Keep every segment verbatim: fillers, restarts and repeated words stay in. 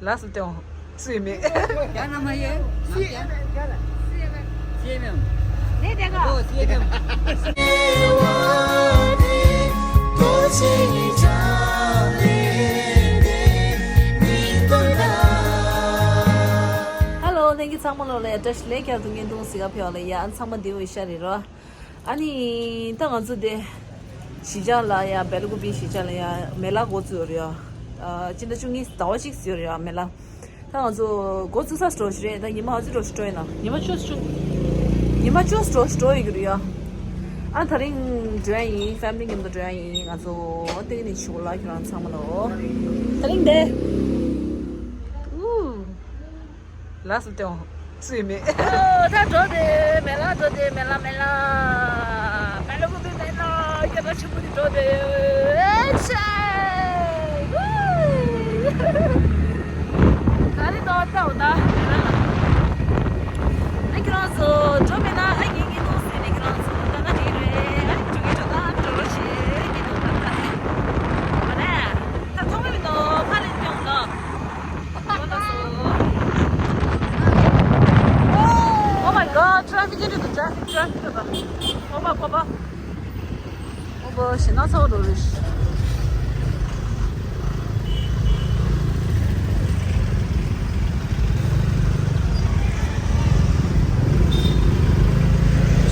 ལགས་སོ་སྟེང་སུ་ཡིན་མེད། རྒྱ་ན་མ་ཡེ། སུ་ཡིན་མེད། སུ་ཡིན་མེད། ནས་དེ་ག་ཨོ་སུ་ཡིན་མེད། ཧ་ལོ། ལྷན་རྒྱས་ཚང་མ་ལོ་ལ་ཡ་བཀྲ་ཤིས་བདེ་ལེགས། བསྐྱར་དུ་བརྙན་ཐུང་གཟིགས་ག་ཕེབས་པ་ལ་ཡ། ཨ་ཚང་མ་བདེ་པོ་ཡིན་ཤག་རེད་རོ། ཨ་ནི་ད་ང་ཚོ་དེ་གཞིས་ཆགས་ལ་ཡ། སྦེལ་ཀོབ་གཞིས་ཆགས་ལ་ཡ་མེ་ལ་འགོ་བཙུགས་ཡོད་རེད་ཡ། ཨ་སྤྱི་ཟླ་བཅུ་གཉིས་ཟླ་བ་གཅིག་ཙམ་ཡོད་རེད་ཡ་མེ་ལ། ད་ང་ཚོ་འགོ་བཙུགས་ས་འགྲོ་ཞིག་རེད། ད་ཉི་མ་ག་ཚོད་འགྲོ་ཞིག་འགྲོ་ཡིན་ན། ཉི་མ་བཅུ་ཙམ། ཉི་མ་བཅུ་ཙམ་འགྲོ་ཞིག་འགྲོ་ཡོད་ཀྱི་རེད་ཡ། ཨ་ད་རིང་འགྲོ་ཡ་ཡིན། ཕེ་མི་ལི་མཉམ་དུ་འགྲོ་ཡ་ཡིན། ང་ཚོ་ཏིག་ནི་ཆུ་ལ་ཁྱེད་རང་ཚང་མ་ལོ། ད་རིང་དེ། ཨུ། ལགས་སོ་སྟེང་སུ་ཡིན་མེད། ཨོ་ད་འགྲོ་དེ་མེ་ལ། འགྲོ་དེ་མེ་ལ། མེ་ལ། མེ་ལ་ཀུ་པི་མེ་ལ། སྐད་གྲགས་ཆེན་པོ་དེ་འགྲོ་དེ། ཨེ་ཤ། ག་རེ་འདུག་ད་འོ་ད་མེ་ལ་ལ། ཨ་ཁྱེད་རང་ཚོ་འགྲོ་མེད་ན་ཨ་ངེད་ཀྱི་ནང་སེ་ནས་ཁྱེད་རང་ཚོ་ད་ན་དེ་རེད། ཨ་ནི་འགྲོ་གི་འགྲོ་ད་འགྲོ་རོགས་བྱེད་ཀྱི་འདུག་ད་ད་རེད། ཨ་ནི་ད་མཐོང་གི་མི་འདུག་ཕ་ལས་སྐྱོང་འདུག Oh my God, traffic in the traffic, traffic. ཨོ་པ་པ་པ། ཨོ་པ་ཞེ་ན་ཚ་བོ་འགྲོ་རེད།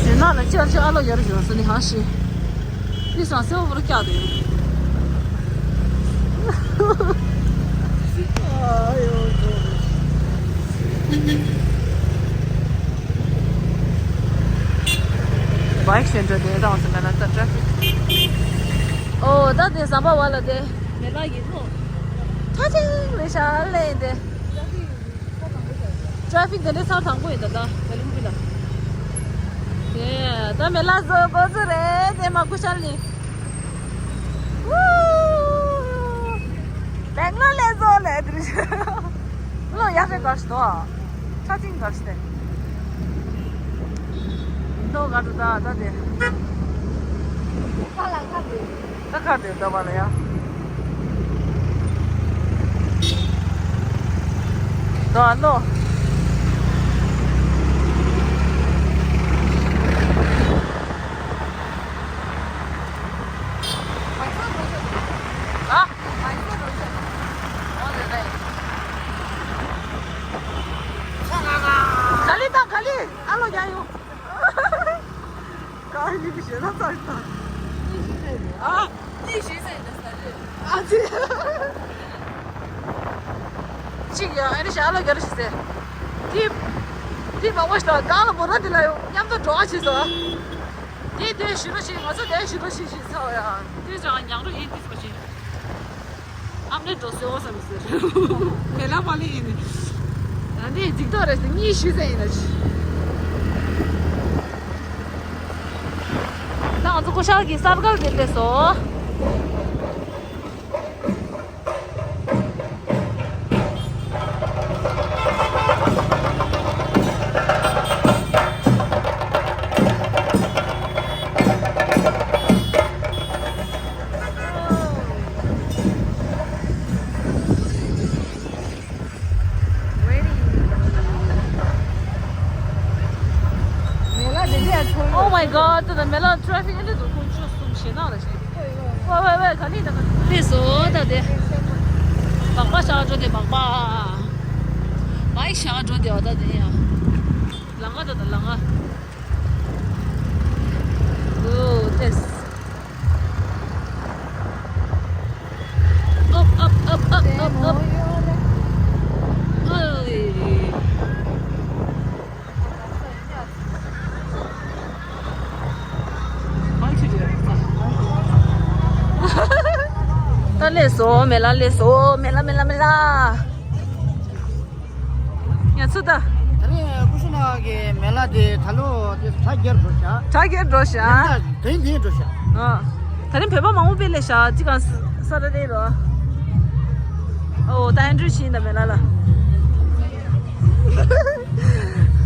ཞེ་ན་ལ་ཅི་ཨ་ཅི་ཨ་ལོ་ཡར་བཞུགས་སུ་ནི་ཧང་ཤི། ཁྱི་སང་སེའུ་བུར་བཀྱག་དེ། བའིག་ཤེས་འགྲོ་དེ་དང་ཟེར་ན་ད་ཏྲ་ཕིག་ཨོ་ད་དེ་ཟམ་པ་བ་ལ་དེ་མེ་ལ་ཡིན་ནོ། ཁ་ཅིག་རེ་ཤ་ལེ་དེ། ཏྲ་ཕིག་དེ་ནས་ཚར་དང་པོ་ཡིན་ད་ད་བེ་ལུང་པི་ལ། དེ་ད་མེ་ལ་བཟོ་དགོས་ཚོད་རེད་དེ་མ་ཀུ་ཤལ་ནི། ཝུའུ། བེང་ལོར་ལས་བཟོ་ལས་དེ་རེད། ལོ་ཡག་རེད་གར་ཞིག་ཏོ། ཁྲ་ཅིང་གར་ཞིག་ཏེ། ཏོ་གར་དུ་ད་ད་དེ། ཁ་ལ་ཁ་དེ། ད་ཁར་དེ་ད་བ་ལ་ཡ། ད་ལོ། ཨ། ག་ལི་དང་ག་ལི་ཨ་ལོ་རྒྱ་ཡོ། ག་ལི་གི་ཞེ་ན་ཚར་དང་། ཨ། གཉིས་ཞེ་ཟེར་ཡིན་ན་ས་རེད། ཨ་ཙི། གཅིག་ཡང་ཨ་ནི་ཞེ་ཨ་ལོ་རྒྱ་རི་ཞེ་ཟེར། དེ། དེ་མང་པོ་ཞིག་དང་གང་ལ་མོ་ར་དེ་ལ་ཡོ་མཉམ་དུ་འགྲོ་བ་བྱེད་སོ། དེ་དེ་ཞུ་རོ་ཞིག་ང་ཚོ་དེ་ཞུ་རོ་ཞིག་ཞིག་ཚ་བ་ཡ། དེ་ཅང་ཉང་རོ་ཡིན་དེ་ཚོ་ཞིག་ཨ་མའི་འགྲོ་སེ་འོ་བསམ་ཟེར། དེ་ལ་མ་ལི་ཡིན། ཨ་ནི་འཇིགས་ཏོ་རེད་ཟེར་གཉིས་ཞུས་ཟེར་ཡིན་ན་ཞུ། ད་ང་ཚོ་ཀུ་ཤལ་གྱི་སར་ཀལ་དེ་སླེབས་སོང་། Oh my God, ད་ལྟ་མེ་ལ་ཊ་རེ་ཕིག་ཨེ་འདྲ་འདུག་ཁོང་ཆུ་གསུམ་ཞེ་ནག་ལ་ཞེ། ཝེ་ཝེ་ཝེ། ག་ནི་ད་ག་ནི་སོ་ད་དེ། སྦག་སྦག་ཤག་འགྲོ་དེ་སྦག་སྦག་བའི་ཤག་འགྲོ་དེ་བ་ད་དེ་ཡ། ལང་ང་ད་ད་ལང་ང་། ཨོ་ཏེས། ཨབ་ཨབ་ཨབ་ཨབ་ཨབ་ཨབ། ཨོའི། ད་སླེབས་སོང་། མེ་ལ་སླེབས་སོང་། མེ་ལ་མེ་ལ་མེ་ལ། ཡ་ཚུ་ད། ད་རེས་ཀུ་ཤུ་ནག་གི་མེ་ལ་དེ་ད་ལོ་དེ་གྲ་རྒྱས་འགྲོ་ཤག་གྲ་རྒྱས་འགྲོ་ཤག་དེ་འདི་འགྲོ་ཤག་ཨ། ད་རིང་བོད་པ་མང་པོ་དཔེ་སླེབས་ཤག་ཅི་གང་ས་ས་ར་རེད་རོ། ཨོ་ད་ཨེན་ཌྲུ་ཤིན་ད་མེ་ལ་ལ།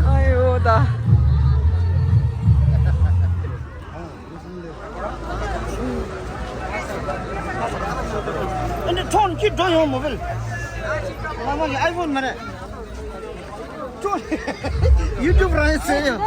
ཨ་ཡོ་ད། ཨ། ཨ། འགྲོ་ཡོང་མོ་བིལ། ང་མ་གི་ཨའི་ཕོན་མ་རེད། ཅོ། ཡུ་ཊུབ་རང་ཡིན་ཟེར་ཡོད།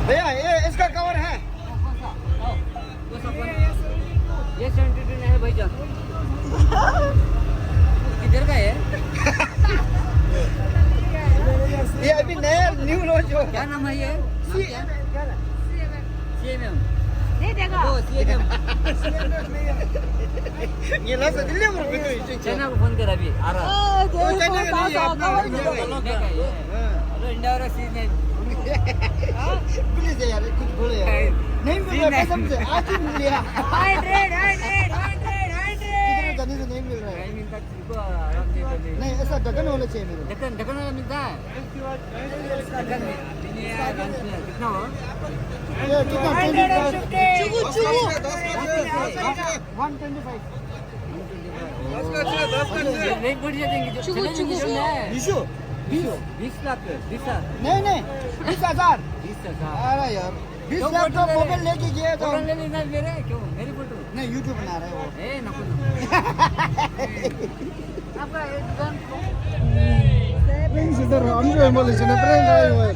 भैया, ये इसका कवर है? ये सेवेंटी टू नहीं है भाईजान। किधर का है? ये अभी नया न्यू लॉन्च हुआ। क्या नाम है ये? नाम क्या? सीएमएम। नहीं देगा। ओ, सीएमएम। ये ला सकते ले, वो भी तो इसे चैनल को फोन कर, अभी आ रहा। ओ, चैनल का नहीं है, अपना इंडिया का ही है। हेलो, इंडिया वाला सीएमएम। प्लीज यार, कुछ बोलो यार। नहीं मिल रहा, कसम से, आज ही मिल लिया। Hydrate, hydrate, hydrate, hydrate. किधर जाने से नहीं मिल रहा है। नहीं मिलता, तुमको आराम नहीं करने। नहीं, ऐसा ढक्कन वाला चाहिए मेरे को। ढक्कन, ढक्कन वाला मिलता है? ढक्कन में, कितना हो? ये कितना? Twenty five. चुगु, चुगु। One twenty five. नहीं, बढ़िया देंगे, जो चुगु, चुगु। बीस, बीस लाख, बीस लाख। नहीं, नहीं, बीस हजार। बीस हजार। अरे यार। बीस लाख तो मोबाइल लेके गया था। फोटो ले लेना मेरे, क्यों? मेरी फोटो। नहीं, यूट्यूब बना रहे हो। ए, नको, नको। आपका एक दुकान। प्रेम से तो हम जो है, बोले, सुने, प्रेम का ही हुआ है।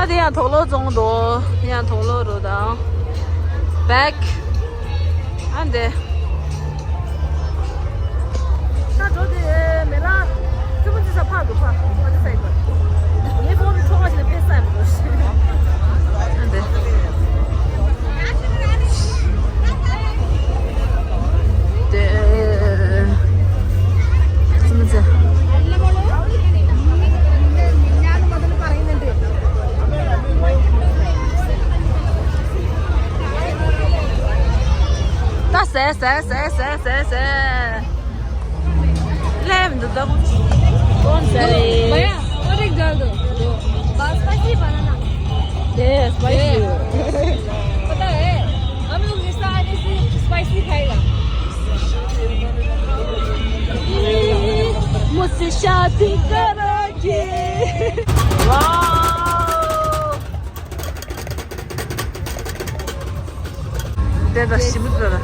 ད་དེ་ཡང་དོག་ལོ་རྫོང་དུ་ཡང་དོག་ལོ་རུ་དང་། བེག་ཨ་འདི། ད་འགྲོ་དེ་མེ་ལ་ཙི་མོ་ཙི་ས་ཕག་འདུག་ཕག་ང་ཚོ་སའི་པར། ངའི་ཕོན་ཁྲོ་བ་ཞིག་ལ་ཕེབས་ས་མི་འདུག་ཨ་འདི། དེ་ཙི་མོ་ཙི། ད་ཟས་ཟས་ཟས་ཟས་ཟས་ཟས། ལེམ་འདུག་ད། कौन सा रे? भैया, और एक डाल दो। बासमती बनाना। ये स्पाइसी। ये। पता है, हम लोग रिश्ता आने से स्पाइसी खाएगा। मुझसे शादी करोगे? वाह। དེ་ད་ཞིམ་པོ་འདུག་ལ།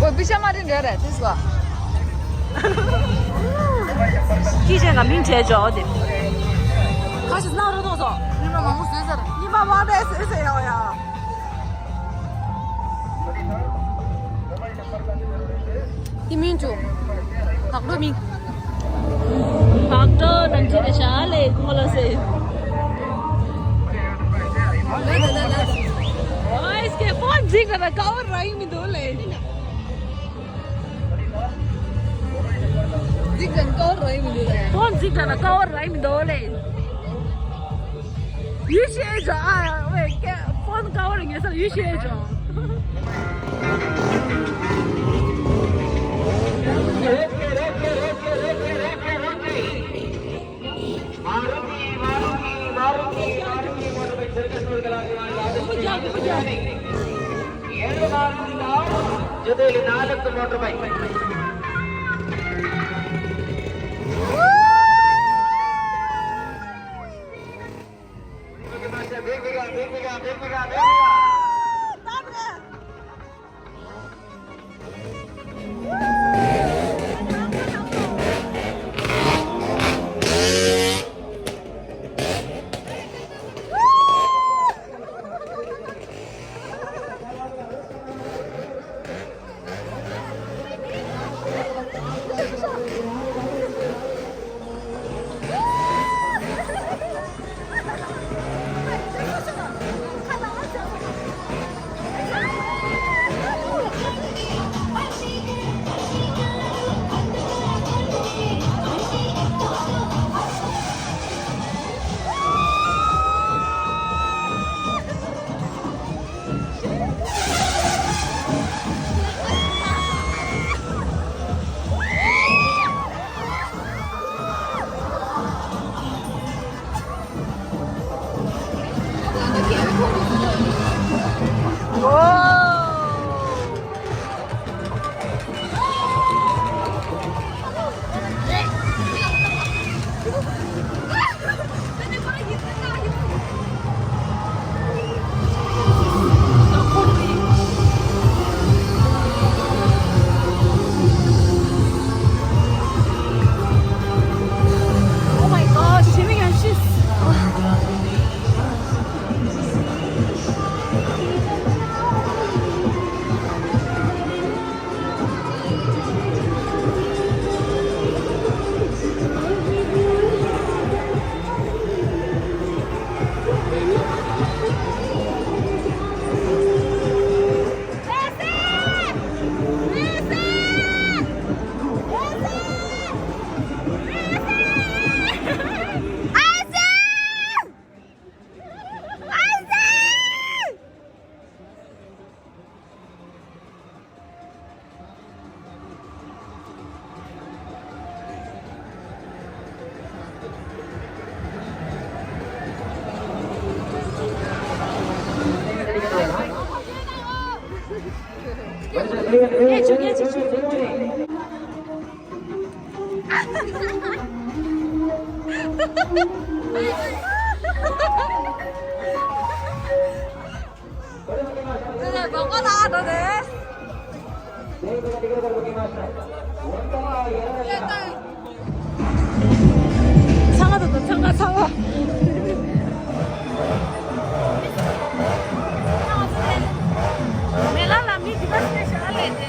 ཨོ། བི་ཤ་མ་རིན་རེད་རེད་དེ་སོ། ཀི་ཅན་ལ་མིང་བྲིས་འཇོག་དེ། ཁ་ཤས་སྣང་རུ་གཏོང་སོང་། ཉི་མ་མང་པོ་བཟོས་ཟེར། ཉི་མ་མང་པོ་བཟོས་ཟེར་ཡོད་ཡ། དེ་མིན་འགྲོ། བག་དྲོ་མིན། བག་དྲོ་ནང་ཁྱེད་ཤ་ལས་ཁོ་ལ་ཟེར། ཨོ་ཨེ་སི་ཀེ་ཕོན་འཛིན་ག་ན་ཀ་བར་ར་ཡིན་མི་འདུག་ལེ། འཛིན་ག་ན་ཀ་བར་ར་ཡིན་མི་འདུག་ལེ། ཕོན་འཛིན་ག་ན་ཀ་བར་ར་ཡིན་མི་འདུག་ལེ། ཡུ་ཤེ་ཇོ་ཨ་ཝེ་ཀེ་ཕོན་ཀ་བར་ངེས་ས་ཡུ་ཤེ་ཇོ། मारुति, मारुति, मारुति, मारुति मोटरसाइकिल सर्कस में कला दिवाली। जदे नालक motor bike. ངས་བྱུང་ངས་བྱུང་བྱུང་བྱུང་བྱུང་། ཚང་མ་དང་ཚང་མ་ཚང་མ། མེ་ལ་ལ་མི་འདི་པ་སྐད་ཤ་ལས་དེ།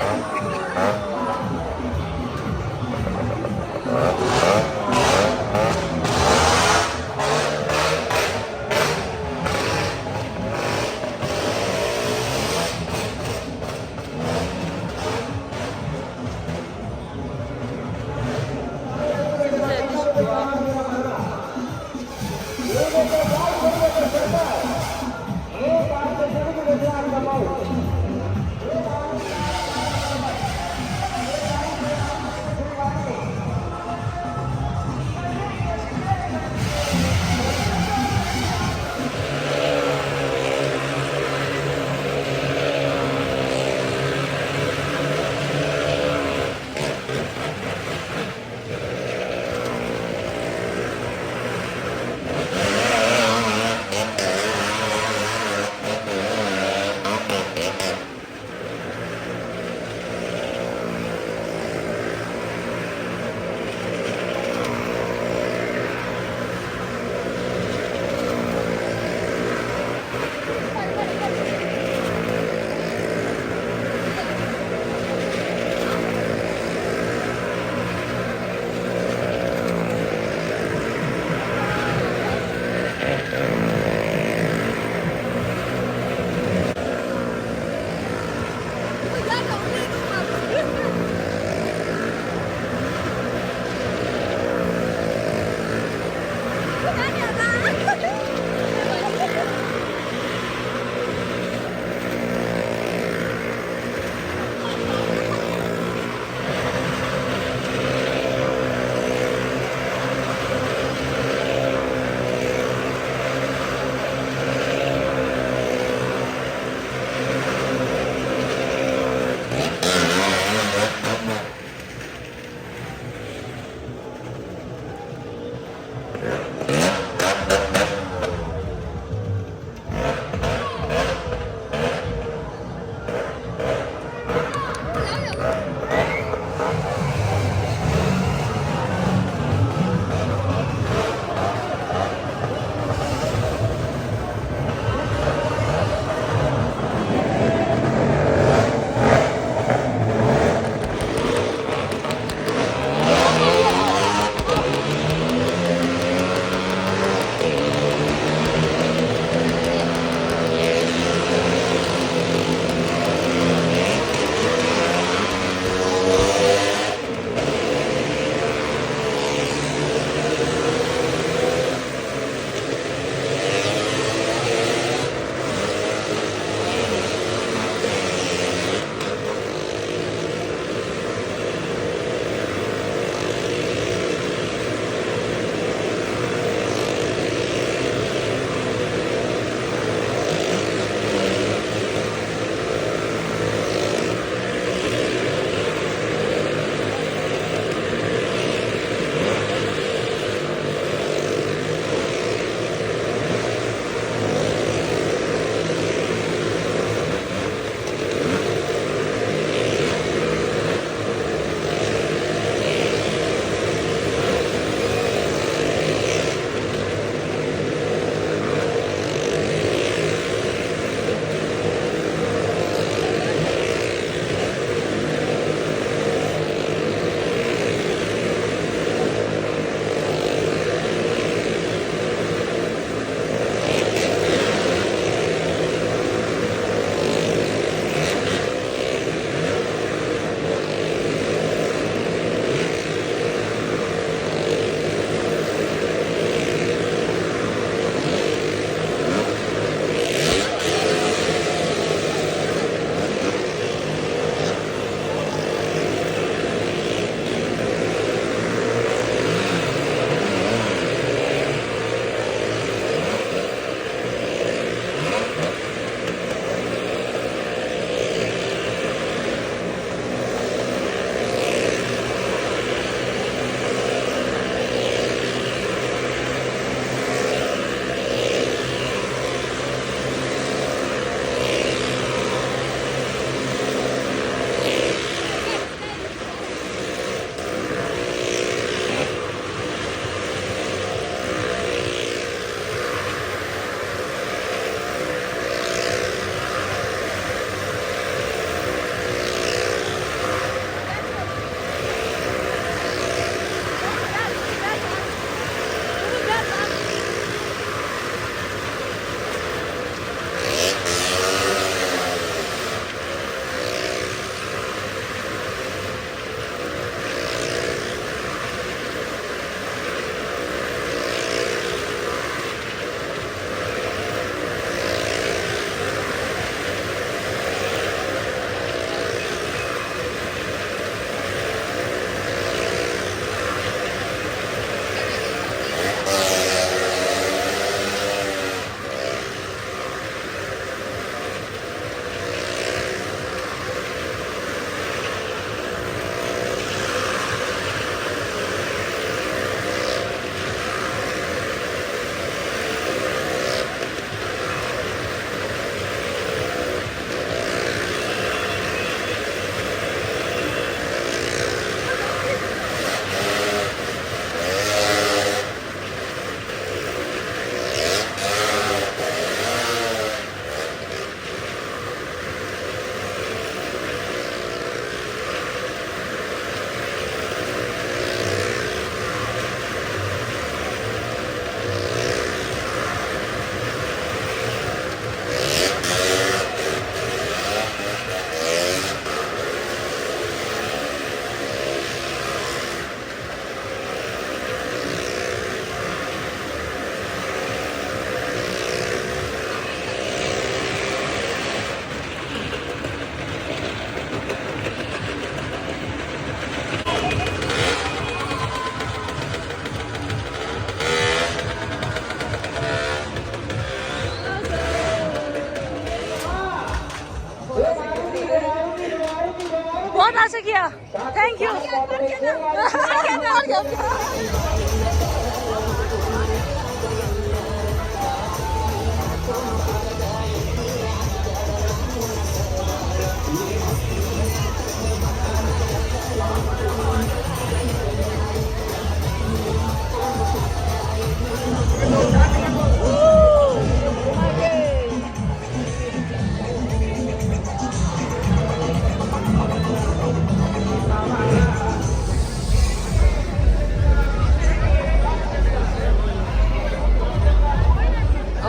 Thank you.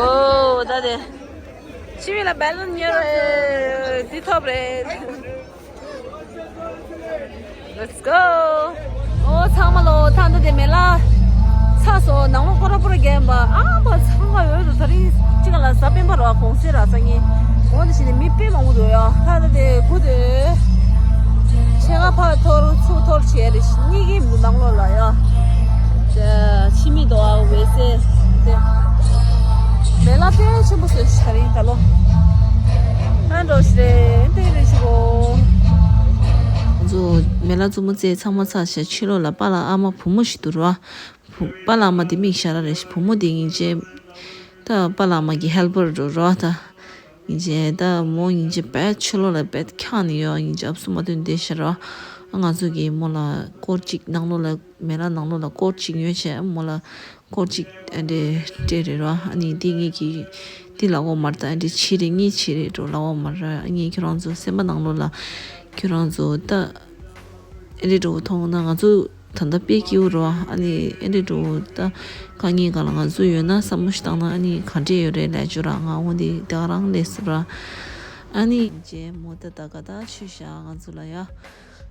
ཨོ། ད་དེ། ཕྱི་མི་ལ་བེ་ལུན་ཉོ་རེད། འདི་ཐོབ་རེད། Let's go. ཨོ་ཚང་མ་ལོ། ད་ལྟ་དེ་མེ་ལ་ཚ་སོ་ནང་ལོ་ཀོ་ར་པུ་ར་རྒན་པ་ཨ་མ་ཚང་མ་ཡོད་དུ། ད་རིང་ཅི་ག་ལ་ཟ་སྤེན་པ་ར་གོང་སེ་ར་ས་ངེ་གོང་དེ་ཞིག་ནས་མི་དཔེ་མང་པོ་འདུག་ཡ། ད་ལྟ་དེ་གུ་དེ་ཆེ་ག་ཕ་ཐོར་ཚུ་ཐོར་བྱས་རེ་གཉིས་ཀྱི་ནང་ལོ་ལ་ཡ། ཕྱི་མི་དོ་ཨ་འོད་ཟེར་དེ་མེ་ལ་དཔེ་ཆེན་པོ་བཟོས་ཤག་རིང་ད་ལོ། ཨ་འགྲོ་ཤི་རེད་དེ་རེ་ཤི་གོ། ང་ཚོ་མེ་ལ་མཛུབ་མོ་རྩེ་ཚང་མ་ཚར་ཤག་ཕྱི་ལོགས་ལ་པཱ་ལགས་ཨ་མ་བུ་མོ་ཞིག་འདུག་ར། བུ་པཱ་ལགས་ཨ་མ་དེ་མིག་ཞར་རེ་ཤི། བུ་མོ་དེ་སྙིང་རྗེ། ད་པཱ་ལགས་ཨ་མ་གི་ཧེལ་པར་འགྲོ་ར་ད། སྙིང་རྗེ་ད་མོ་སྙིང་རྗེ་བེད་ཕྱི་ལོགས་ལ་བེད་འཁྱག་ནས་ཡོད། སྙིང་རྗེ་ཨབ་སུ་མ་ཐོན་བསྡད་ཤག་ར། ང་ཚོ་གིས་མོ་ལ་སྐོར་གཅིག་ནང་ལོགས་ལ་མེ་ལ་ནང་ལོགས་ལ་སྐོར་གཅིག་ཉོས་བྱས་མོ་ལ་སྐོར་གཅིག་ཨ་འདྲས་སྤྲད་རེད་ར། ཨ་ནི་འདི་ངེད་ཀྱིས་འདི་ལབ་དགོས་མ་རེད། ད་ཨ་འདྲས་ཕྱི་རེད། ངས་ཕྱི་རེད་འགྲོ་ལབ་དགོས་མ་རེད། ཨ་ངས་ཁྱོད་རང་ཚོ་སེམས་པ་ནང་ལོགས་ལ་ཁྱོད་རང་ཚོ་ད་ཨ་འདྲས་འགྲོ་མཐོང་ན་ང་ཚོ་ད་ལྟ་དཔེ་སྐྱིད་པོ་རེད་བ། ཨ་ནི་ཨ་འདྲས་འགྲོ་ད་དཀའ་ངལ་སྒང་ལ་ང་ཚོ་ཡོད་ན་བསམ་བློ་ཞིག་བཏང་ན་ཨ་ནི་ག་འདྲས་ཡོད་རེད་ལས་བཅུ་ར་ང་འོ་འདི་ད་ག་རང་ལས་སུ་ར། ཨ་ནི་རྗེས་མོ་ད་ད་ག་ད་ཆོས་བཤད་ང་ཚོ་ལ་ཡ།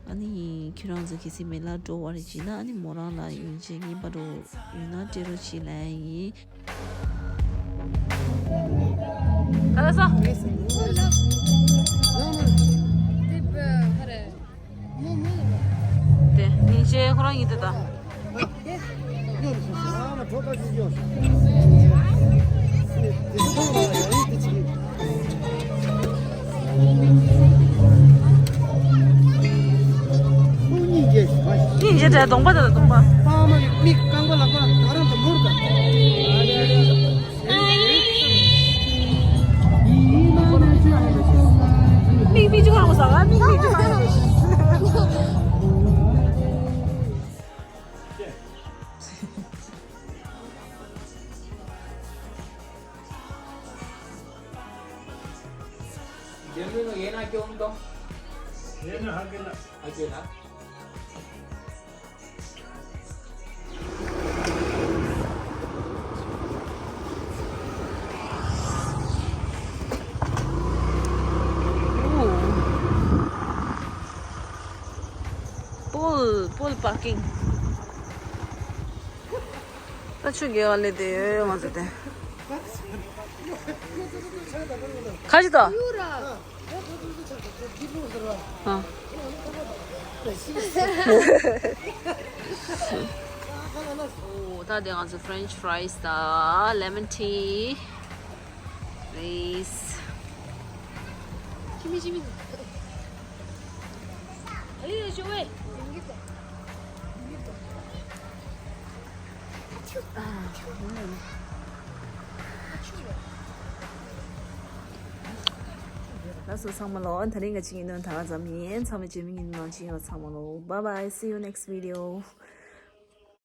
ཨ་ནི་ཁྱོད་རང་ཚོ་གལ་སྲིད་མེ་ལ་འགྲོ་བ་རེད་བྱས་ན་ཨ་ནི་མོ་རང་ལ་ཡོན་ཆེན་རྔན་པ་འགྲོ་ཡོད་ན་སྤྲད་རོགས་བྱེད་ལབ་ཡིན། ད་ལ་ས། དེ་ཉིན་ཤས་ཁོ་རང་ཡིན་དེ་ད། སྙིང་རྗེ་དྲན་གདོང་པ་དེ་ལ་གདོང་པ། མིག་མིག་ཅིག་ཧང་ས་ལ་མིག་མིག་ཅིག་ཧང་། Pool, pool parking. ད་ཆུ་རྒྱལ་བ་ལས་དེ་ཡོད་ཡོད་ང་ཚོ་དེ། ཁ་ཅིག་ད། ཨ། ཨོ་ད་དེ་ང་ཚོ་French fries དང་lemon tea རེད། ཅི་མི་ཅི་མི། ཨ་ལི་ཞོ་ཝེ། ལགས་སོ་ཚང་མ་ལོ། དེ་རིང་གི་ཅིག་ཡིན་ནོ་ད་ག་ཙམ་ཡིན། ཚང་མ་རྗེས་མའི་ཉིན་མོ་ཅིག་ཡོང་། ཚང་མ་ལོ། Bye bye, see you next video.